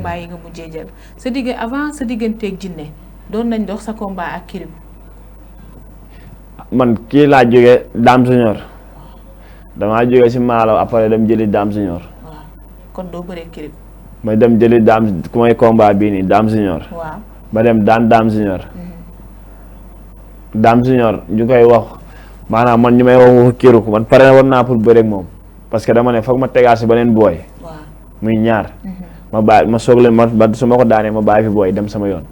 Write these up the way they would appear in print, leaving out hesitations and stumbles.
combat yi nga mujjee jël sa digg avant sa digganteeg Jinne doon nañ dox sa combat ak Kirikou. man kii laa jógee Dame Junior damaa jógee si Malaw après dem jëli Dame Junior. waaw kon doo bëree Kirikou. ma dem jëli Dame ku may combat bii nii Dame Junior. waaw ba dem daan Dame Junior. Dame Junior ñu koy wax maanaam man ñu may wax waxu Kirikou man pare woon naa pour bëreeg moom parce que dama ne foog ma tegaat si beneen booy. waaw muy ñaar. ma bàyyi ma soog leen ma su ma ko daanee ma bàyyi fi booy dem sama yoon.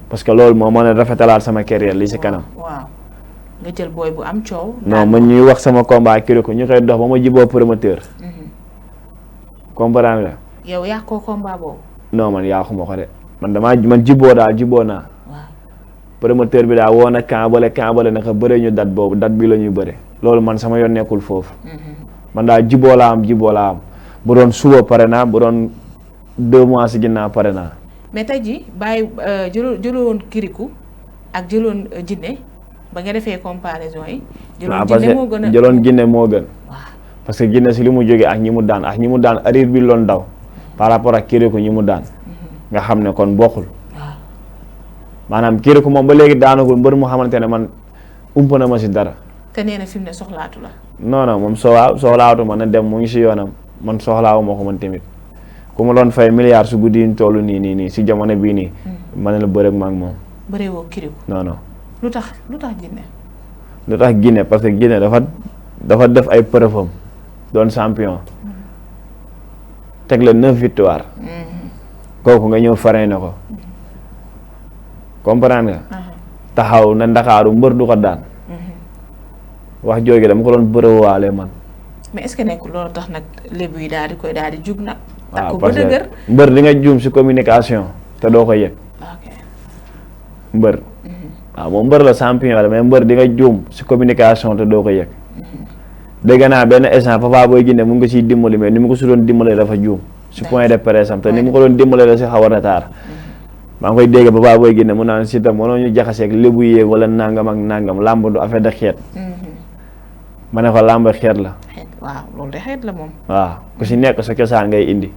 parce que loolu moo mën a rafetalaat sama carrière li si kanam. waaw nga jël booy bu am coow. non man ñuy wax sama combat Kirikou ñu koy dox ba ma jiboo promoteur. comprendre nga. yow yàqoo combat boobu. non man yaaxuma ko de man jiboo naa. waaw promoteur bi daal woo na kambale naka bëre ñu date boobu date bi la ñuy bëre loolu man sama yoon nekkul foofu. man daal jiboo laa am bu doon suba pare naa bu doon 2 mois si ginnaaw pare naa. mais tey jii bàyyi jëloon Kirikou ak jëloon Jinne ba nga defee comparaison yi. jëloon Jinne moo gën. waaw parce que Jinne si li mu jógee ak ñi mu daan arir bi loon daw par rapport ak Kirikou ñi mu daan. nga xam ne kon bokkul. maanaam Kirikou moom ba léegi daanagul mbër mu xamante ne man ump na ma si dara. te nee na fi mu ne soxlaatu la. non moom soxlaatu ma na dem mu ngi si yoonam man soxlaawu ma ko man tamit ku ma doon fay milliards su guddi yi ñu toll nii si jamono bii nii. ma ne la bëreeg ma ak moom. bëree woo Kirikou. non. lu tax Jinne. lu tax Jinne parce que Jinne dafa def ay preuve am doon champion. teg la 9 victoires. kooku nga ñëw faree na ko. comprendre nga. taxaw na Ndakaaru mbër du ko daan. wax jooju dama ko doon bëriwaale man. mais est-ce que nekkul loolu tax nag lébu yi daal di jug nag. waaw parce que mbër di nga juum si communication te doo ko yëg. ok mbër. waaw moom mbër la champion la mais mbër di nga juum si communication te doo ko yëg. dégg naa benn instant Papa Boy Djiné mu ngi ko siy dimbali mais ni mu ko si doon dimbali dafa juum. si point de presse am te ni mu ko doon dimbali la si xaw a retard. maa ngi koy dégg Papa Boy Djiné mu naan si tam mënoo ñu jaxaseeg lébu yeeg wala nangam ak nangam làmb du affaire de xeet. ma ne ko làmb xeet la. waaw loolu de xeet la moom. waaw ku si nekk sa cosaan ngay indi.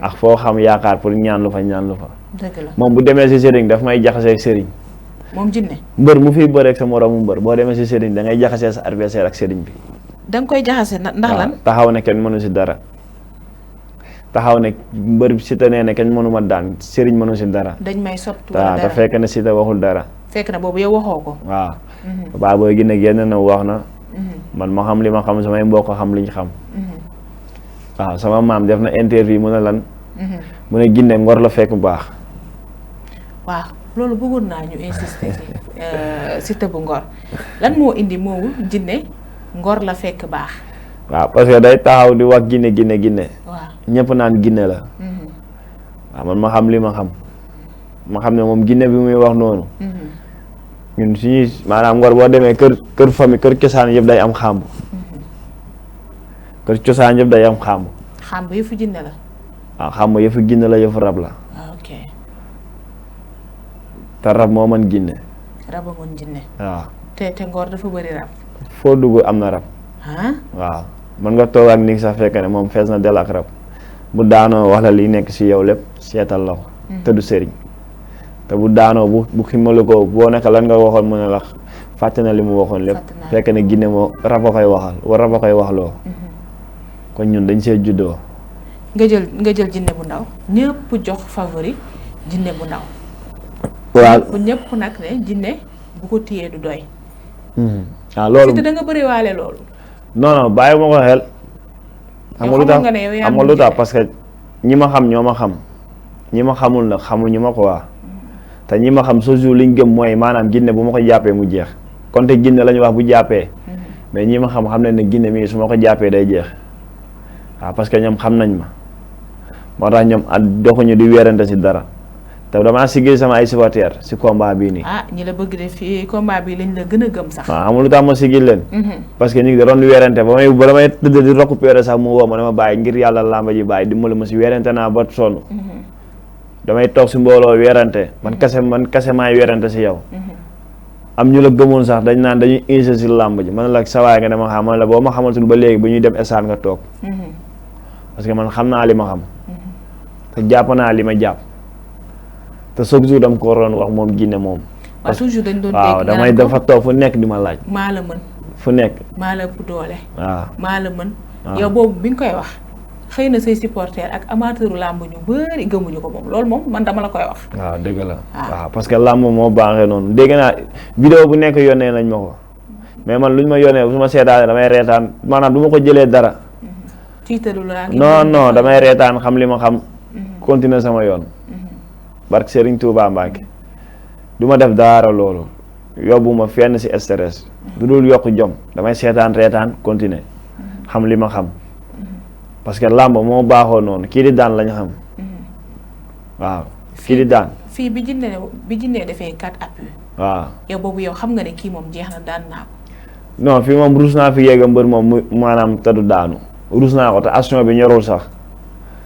ak foo xam yaakaar pour ñaan lu fa. dëgg la moom bu demee si sëriñ daf may jaxaseeg sëriñ. moom Jinne. mbër mu fiy bëreeg sa moromu mbër boo demee si sëriñ da ngay jaxasee sa adversaire ak sëriñ bi. da nga koy jaxase ndax lan. taxaw ne kenn mënu si dara. taxaw ne mbër Siteu nee ne kenn mënu ma daan sëriñ mënu si dara. dañ may sottu waaw te fekk na Siteu waxul dara. fekk na boobu yow waxoo ko. waaw. Papa Boy Djiné génn na wax na. man ma xam li ma xam samay mbokk xam liñ xam. waaw sama maam def na interview mu ne lan. mu ne Jinne ngor la fekk bu baax. waaw loolu bëggoon naa ñu insister ci Siteu bu ngor lan moo indi moowu Jinne ngor la fekk baax. waaw parce que day taxaw di wax Jinne. waaw ñëpp naan Jinne la. waaw man ma xam li ma xam. ma xam ne moom Jinne bi muy wax noonu. ñun suñuy maanaam ngor boo demee kër famille kër cosaan yëpp day am xàmb. kër cosaan yëpp day am xàmb. xàmb yëfu Jinne la. waaw xàmb yëfu Jinne la yëfu rab la. ok. te rab moo mën Jinne. rab a mën Jinne. waaw. te ngor dafa bëri rab. foo dugg am na rab. ah. waaw mën nga toog ak ni sax fekk ne moom fees na del ak rab bu daanoo wax la li nekk si yow lépp seetal la ko. te du sëriñ. te bu daanoo bu ximalu ko boo nekk lan nga waxoon mu ne la fàtte na li mu waxoon lépp. fekk ne Jinne moo rab a koy waxal wala rab a koy waxloo. kon ñun dañ see juddoo. nga jël Jinne bu ndaw ñëpp jox favori Jinne bu ndaw. waaw ñëpp nag ne Jinne bu ko téyee du doy. waaw loolu Siteu da nga bëri waale loolu. non bàyyi ma ko xel. xam nga lu tax parce que ñi ma xam ñoo ma xam ñi ma xamul nag xamuñu ma quoi. te ñi ma xam toujours liñ gëm mooy maanaam Jinne bu ma ko jàppee mu jeex konte Jinne la ñu wax bu jàppee. mais ñi ma xam ne ne Jinne mii su ma ko jàppee day jeex. waaw parce que ñoom xam nañ ma moo tax ñoom doxuñu di weerante si dara te damaa sigil sama ay supporters si combat bii nii. ñi la bëgg de fii combat bi lañ la gën a gëm sax. waaw amul lu tax ma sigil leen. parce que ñu ngi doon weerante ba may tëdd di récupérer sax mu woo ma dama bàyyi ngir yàlla làmba ji bàyyi dimbali ma si weerante naa ba sonn. damay toog si mbooloo weerante man kese maay weerante si yow. am ñu la gëmoon sax dañ naan dañuy insister si làmb ji man la sawaay nga dama xam man la boo ma xamantul ba léegi bu ñuy dem stade nga toog. parce que man xam naa li ma xam. te jàpp naa li ma jàpp te chaque jour dama ko waroon wax moom Guinée moom. waaw toujours dañ doon dégg waaw damay dafa toog fu nekk di ma laaj. maa la mën. fu nekk. maa la ëpp doole. waaw maa la mën. yow boobu bi nga koy wax xëy na say supporter ak amateuru làmb ñu bëri gëmuñu ko moom loolu moom man dama la koy wax. waaw dëgg la. waaw parce que làmb moo baaxee noonu dégg naa vidéo bu nekk yónnee nañ ma ko mais man luñ ma yónnee su ma seetaanee damay reetaan maanaam du ma ko jëlee dara. tiitalu la non damay reetaan xam li ma xam. continuer sama yoon. barke Serigne Touba Mbacke du ma def dara loolu yóbbu ma fenn ci stress du dul yokk jom damay seetaan reetaan continuer xam li ma xam parce que làmb moo baaxoo noonu kii di daan lañ xam waaw kii di daan. fii bi Jinne defee 4 appuis. waaw yow boobu yow xam nga ne kii moom jeex na daan naa ko. non fii moom ruus naa fi yéega mbër moom mu maanaam te du daanu ruus naa ko te action bi ñorul sax.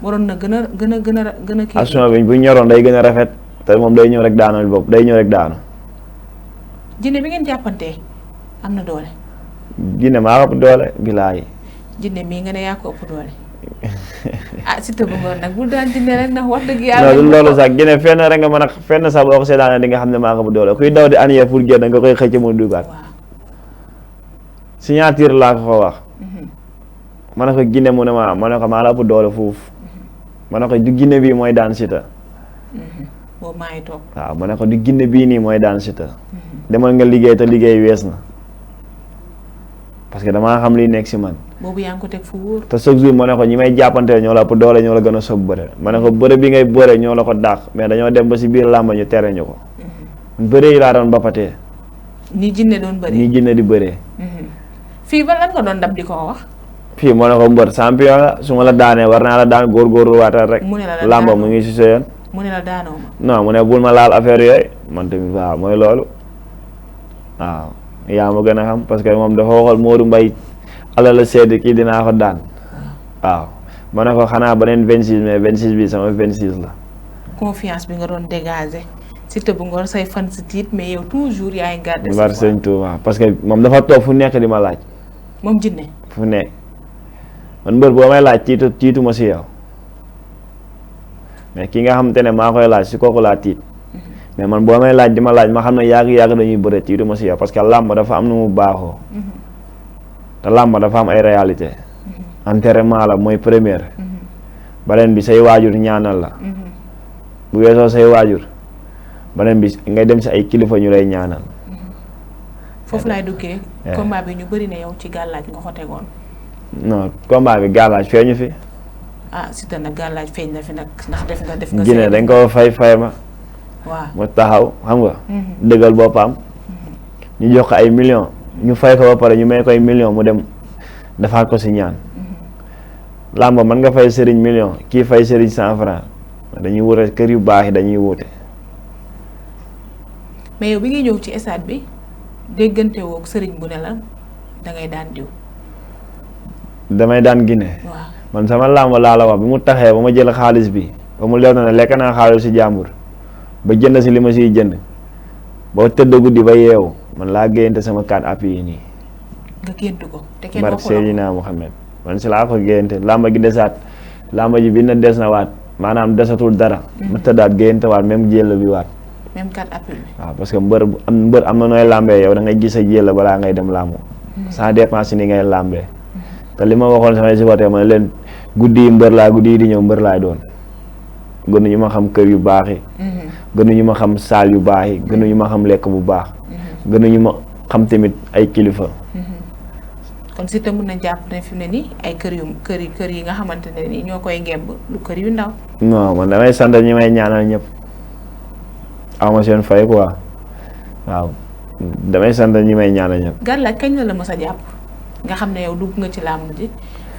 waroon na gën a kii. action bi bu ñoroon day gën a rafet te moom day ñëw rek daanu bopp day ñëw rek daanu. Jinne bi ngeen jàppantee am na doole. Jinne maa ëpp doole bilaay. Jinne mii nga ne yaa ko ëpp doole. Siteu bu Ngor nag bul daan Jinne rek ndax wax dëgg yàlla. non loolu sax Jinne fenn rek nga mën a fenn sax boo ko seetaanee di nga xam ne maa ko ëpp doole kuy daw di aniye pour génn nga koy xëcc mu dugaat. signature laa ko fa wax. ma ne ko Jinne mu ne ma ne ko maa la ëpp doole foofu. ma ne ko du Jinne bii mooy daan Siteu. boobu maa ngi toog. waaw ma ne ko du Jinne bii nii mooy daan Siteu. demal nga liggéey te liggéey wees na. parce que damaa xam liy nekk si man. boobu yaa ngi ko teg fu wóor. te chaque jour ma ne ko ñi may jàppanteel ñoo la ëpp doole ñoo la gën a soog bëre ma ne ko bëre bi ngay bëre ñoo la ko dàq mais dañoo dem ba si biir làmba ñu tere ñu ko. bëre yi laa doon bapatee. ni Jinne doon bëree ni Jinne di bëree. fii ba lan nga doon dab di ko wax. fii moo ne ko mbër champion la su ma la daanee war naa la daan góorgóorlu waatal rek. mu ne la làmba mu ngi si sa yoon. mu ne la daanoo ma. non mu ne bul ma laal affaire yooyu man tamit waaw mooy loolu waaw yaa ma gën a xam parce que moom dafa waxal Modou Mbaye ala la sedd kii dinaa ko daan waaw ma ne ko xanaa beneen 26 mais 26 bi sama 26 la. confiance bi nga doon dégager Siteu bu Ngor say fan si tiit mais yow toujours yaa ngi gardé. war sëñ Touba parce que moom dafa toog fu nekk di ma laaj. moom Jinne fu nekk man mbër boo may laaj tiitu ma si yow mais ki nga xamante ne maa koy laaj si kooku laa tiit mais man boo may laaj di ma laaj ma xam ne yàgg dañuy bëre tiitu ma si yow parce que làmb dafa am nu mu baaxoo. te làmb dafa am ay réalité enterrement la mooy première. beneen bi say waajur ñaanal la. bu weesoo say waajur beneen bi ngay dem si ay kilifa ñu lay ñaanal. foofu laay duggee. combat bi ñu bëri ne yow ci gàllaaj nga ko tegoon. non combat bi gàllaaj feeñu fi. Siteu nag gàllaaj feeñ na fi nag ndax def nga. Jinne dañ ko fay ma. waaw mu taxaw xam nga. dëggal boppam. ñu jox ko ay millions. ñu fay ko ba pare ñu may koy million mu dem defaat ko si ñaan. làmb mën nga fay sëriñ million kii fay sëriñ 100 francs dañuy wute kër yu baax yi dañuy wute. mais yow bi ngay ñëw ci stade bi déggante woog sëriñ bu ne la dangay daan diw. damay daan Guinée. waaw man sama làmb laa la wax bi mu taxee ba ma jël xaalis bi ba mu leer na ne lekk naa xaalis si jàmbur ba jënd si li ma siy jënd ba tëdd guddi ba yeewu. man laa géyante sama 4 appuis yi nii. nga géntu ko te kenn barke Seydina Muhammad man si laa ko géyante làmba gi desaat làmba ji bi na des na waat maanaam desatul dara. ma tëddaat géyante waat même jël bi waat. même 4 appuis bi. waaw parce que mbër am na nooy làmbee yow da ngay gis sa jël balaa ngay dem làmbu. ça dépend si ni ngay làmbee. te li ma waxoon samay supporter ma ne leen guddi yi mbër laa guddi yi di ñëw mbër laay doon. gënuñu ma xam kër yu baax yi. gënuñu ma xam saal yu baax yi gënuñu ma xam lekk bu baax. gënuñu ma xam tamit ay kilifa. kon Siteu mën na jàpp ne fi mu ne nii ay kër yi nga xamante ne nii ñoo koy ngemb du kër yu ndaw. non man damay sant ñi may ñaanal ñëpp awma seen fay quoi waaw damay sant ñi may ñaanal ñëpp. gàllaaj kañ la mës a jàpp nga xam ne yow dugg nga ci làmb ji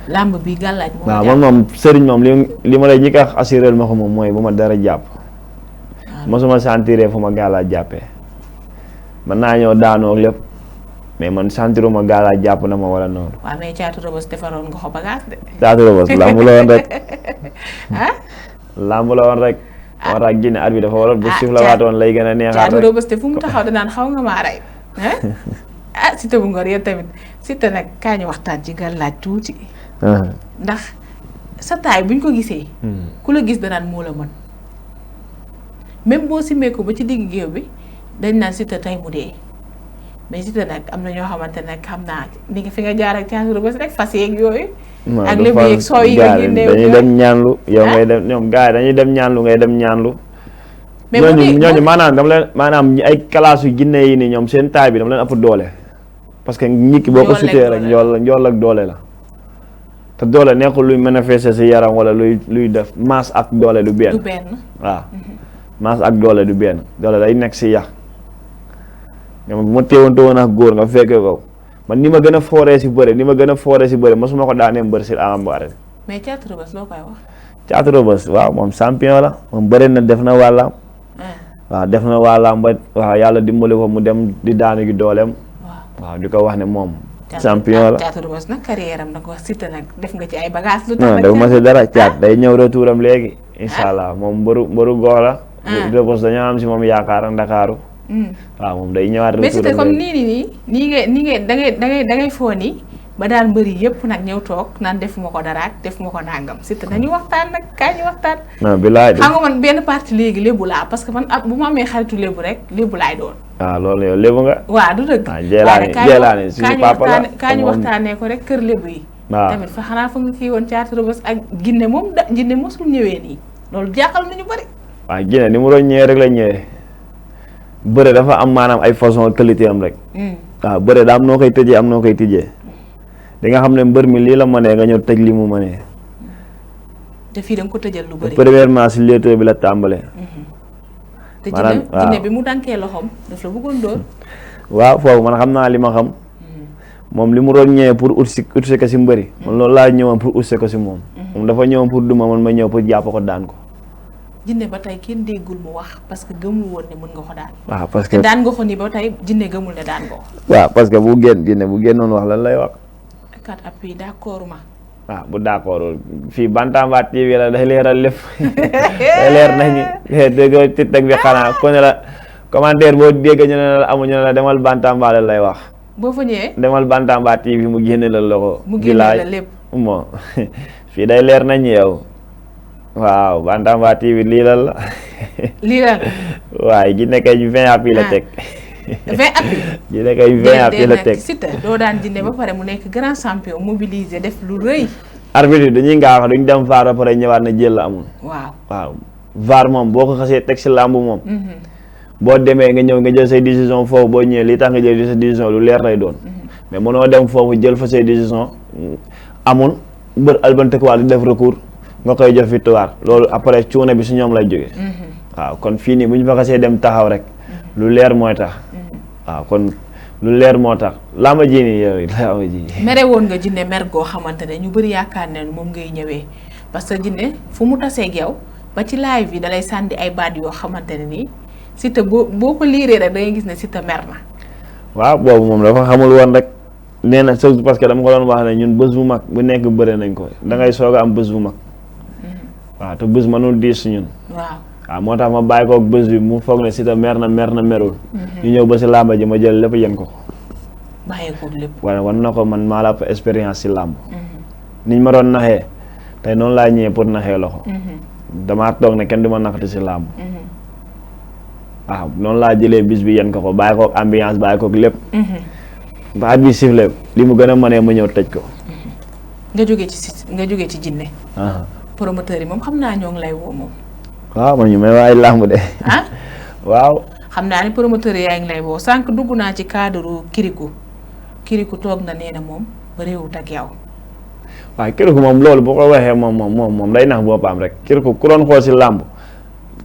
làmb bi gàllaaj. moom waaw man moom sëriñ moom li ma lay ñi ko assuré ma ko moom mooy bu ma dara jàpp. mosuma sentiré fu ma gàllaaj jàppee. mën naa ñëw daanoo lépp mais man sentiruma gàllaaj jàpp na ma wala noonu. waaw mais Caatu Rëbës defaroon nga ko bagage de. Caatu Rëbës lamb la woon rek. lamb la woon rek. moo tax Guinée at bi dafa waroon bu sif la waatoon lay gën a neexaat rek. Caatu Rëbës te fu mu taxaw danaan xaw nga maa rey. Siteu bu Ngor yéen tamit Siteu nag kaa ñu waxtaan ci gàllaaj tuuti. ndax sa taay buñ ko gisee. ku la gis danaan moo la mën même boo simmee ko ba ci digg géew bi dañ naan Siteu tey mu dee mais Siteu nag am na ñoo xamante nag xam naa ni nga fi nga jaar ak Thiatou Rebeuss rek fas yeeg yooyu. ak lébu yeeg soo yi nga génne dañuy dem ñaanlu yow ngay dem ñoom gars yi dañuy dem ñaanlu ngay dem ñaanlu. mais ñooñu maanaam dama leen maanaam ay kalaasu jinne yi ni ñoom seen taay bi dama leen ëpp doole. parce que nit ki boo ko sutee rek njool ak doole la. te doole nekkul luy manifester si yaram wala luy def masse ak doole du benn. waaw masse ak doole du benn doole day nekk si yax. ñoom bu ma téewoon ak góor nga fekkee ko man ni ma gën a fooree si bëre mosuma ko daanee mbër si ambaare. mais Thiatou Rebeuss loo koy wax. Thiatou Rebeuss waaw moom champion la moom bëri na def na wàllaam. waaw def na wàllaam ba waaw yàlla dimbali ko mu dem di daanu gi dooleem. waaw di ko wax ne moom. champion la Thiatou Rebeuss nag carrière am nag wax Siteu nag def nga ci ay bagages. lu tax non def ma si dara Thiat day ñëw retouram léegi. incha allah moom mbëru gox la. Rebeuss dañoo am si moom yaakaar Ndakaaru. waaw moom day ñëwaat retouram léegi mais Siteu comme nii ngay da ngay foo nii ba daan mbëri yëpp nag ñëw toog naan defuma ko dara ak defuma ko nangam Siteu nañu waxtaan nag kaa ñu waxtaan. non bilaay xam nga man benn parti léegi lébu laa parce que man bu ma amee xaritu lébu rek lébu laay doon. waaw loolu yow lébu nga. waaw du dëgg. jeelaane suñu papa la kaa ñu waxtaanee ko rek kër lébu yi. waaw tamit fa xanaa fa nga kii woon Thiatou Rebeuss ak Ginne moom Ginne mosul ñëwee nii loolu jaaxal nañu bëri. waaw Ginne ni mu doon ñëwee rek la ñëwee bëre dafa am maanaam ay façon qualité am rek. waaw bëre daa am noo koy tëjee am noo koy tijjee. di nga xam ne mbër mi lii la mënee nga ñëw tëj li mu mënee. te fii da nga ko tëjal lu bëri. premièrement si léetoo bi la tàmbalee. te Ginne bi mu dankee loxoom daf la bëggoon dóor. waaw foofu man xam naa li ma xam. moom li mu doon ñëwee pour ut si ko si mbëri. man loolu laa ñëwoon pour ut si ko si moom. moom dafa ñëwoon pour duma man ma ñëw pour jàpp ko daan ko. Ginne ba tey kenn déggul mu wax parce que gëmul woon ne mën nga ko daan. waaw parce que te daan nga ko ni ba tey Ginne gëmul ne daan nga ko. waaw parce que bu génnoon wax lan lay wax. kat appui d'accord ma. waaw bu d'accord fii Bantamba TV la day leeral lépp day leer nañu dégg TikTok bi xanaa ko ne la commentaire boo dégg ñu ne la amuñu ne la demal Bantamba la lay wax. boo fa ñëwee. demal Bantamba TV mu génne la ko. mu génne la lépp bon fii day leer nañu yow waaw Bantamba TV lii lan la. lii lan. waaye gi nekkee ñu 20 appui la teg. 20 appui. ji nekk ay 20 appui la teg Siteu doo daan Ginne ba pare mu nekk grand champion mobilisé def lu rëy. arbitre dañuy ngaa wax duñ dem VAR ba pare ñëwaat na jël la amul. waaw VAR moom boo ko xasee teg si làmb moom. boo demee nga ñëw nga jël say décision foofu boo ñëwee li tax nga jël sa décision lu leer lay doon. mais mënoo dem foofu jël fa say décision amul mbër albanteekuwaat di def recours nga koy jox victoire loolu après cuune bi si ñoom lay jógee. waaw kon fii nii bu ñu fa xasee dem taxaw rek lu leer mooy tax. waaw kon lu leer moo tax làmb ji nii yow làmb ji. mere woon nga Ginne mer goo xamante ne ñu bëri yaakaar ne moom ngay ñëwee parce que Ginne fu mu tasee yow ba ci live yi dalay sànni ay baat yoo xamante ne nii Siteu boo ko liiree rek da ngay gis ne Siteu mer na. waaw boobu moom dafa xamul woon rek nee na surtout parce que dama ko doon wax ne ñun bés bu mag bu nekk bëre nañ ko da ngay soog a am bés bu mag. waaw te bés mënul diis si ñun. waaw moo tax ma bàyyi koog bés bi mu foog ne Siteu mer na merul. ñu ñëw ba si làmba ji ma jël lépp yéen ko. bàyyi koog lépp. wan na ko man maa la ëpp expérience si làmb. niñ ma doon naxee tey noonu laa ñëwee pour naxee loxo. damaa toog ne kenn du ma naxati si làmb. waaw noonu laa jëlee bis bi yéen ko bàyyi koog ambiance bàyyi koog lépp. ba at bi sifflé li mu gën a mënee ma ñëw tëj ko. nga jógee ci Ginne. promoteur yi moom xam naa ñoo ngi lay woo moom. waaw man ñu may waay làmb de. waaw. xam naa ni promoteur yaa ngi lay woo sànq dugg naa ci cadre Kirikou toog na nee na moom bëriwut ak yow. waaw Kirikou moom loolu boo ko waxee moom day nax boppam rek Kirikou ku doon xool si làmb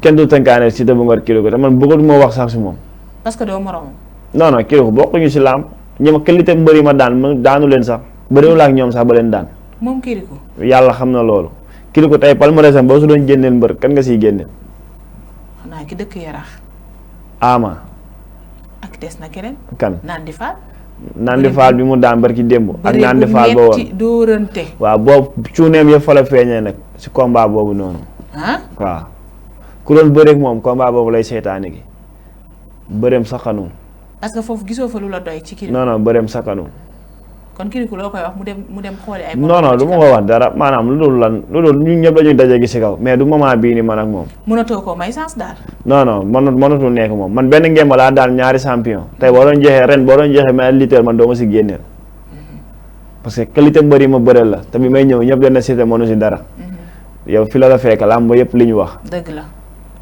kenn du tënkaane Siteu bu Ngor Kirikou te man bëggatuma wax sax si moom. parce que doo moroom. non Kirikou bokkuñu si làmb ñi ma qualité mbëri ma daanu leen sax bëriwul ak ñoom sax ba leen daan. moom Kirikou. yàlla xam na loolu. Kirikou tey palmarès am boo su doon génneel mbër kan nga siy génneel. xanaa ki dëkk Yarax. Ama. ak des na keneen. kan Nandi Fall. Nandi Fall bi mu daan barki démb. ak Nandi Fall ba woon dóorante. waaw boobu cuuneem yëpp fa la feeñee nag si combat boobu noonu. waaw ku doon bëreeg moom combat boobu lay seetaani gi bëreem saxanu. parce que foofu gisoo fa lu la doy ci Kirikou. non bëreem saxanu. kon Kirikou loo koy wax mu dem xooli ay. non non du ma ko wax dara maanaam lu dul ñun ñëpp dañuy daje gi si kaw mais du moment bii ni man ak moom. mënatoo ko may chance daal. non mënatul nekk moom man benn ngemb laa daal ñaari champion tey boo doon jeexee may lutteur man doo ma si génneel. parce que qualité mbëri ma bëreel la te bi may ñëw ñëpp dañ na cité mënu si dara. yow fi la fekk làmb ba yëpp li ñu wax. dëgg la.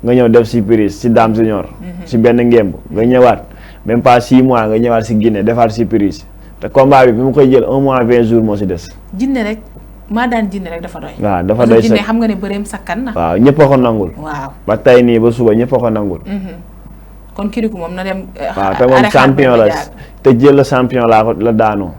nga ñëw def si prise si Dame Junior. si benn ngemb nga ñëwaat même pas 6 mois nga ñëwaat si Guinée defaat si prise. te combat bi mu koy jël 1 mois 20 jours moo si des. jinne rek maa daan jinne rek dafa doy. waaw dafa doy jinne xam nga ne bëreem sakkan na. waaw ñëpp a ko nangul. waaw ba tey nii ba suba ñëpp a ko nangul. kon Kirikou moom na dem. waaw te moom champion la te jël la champion la daanoo.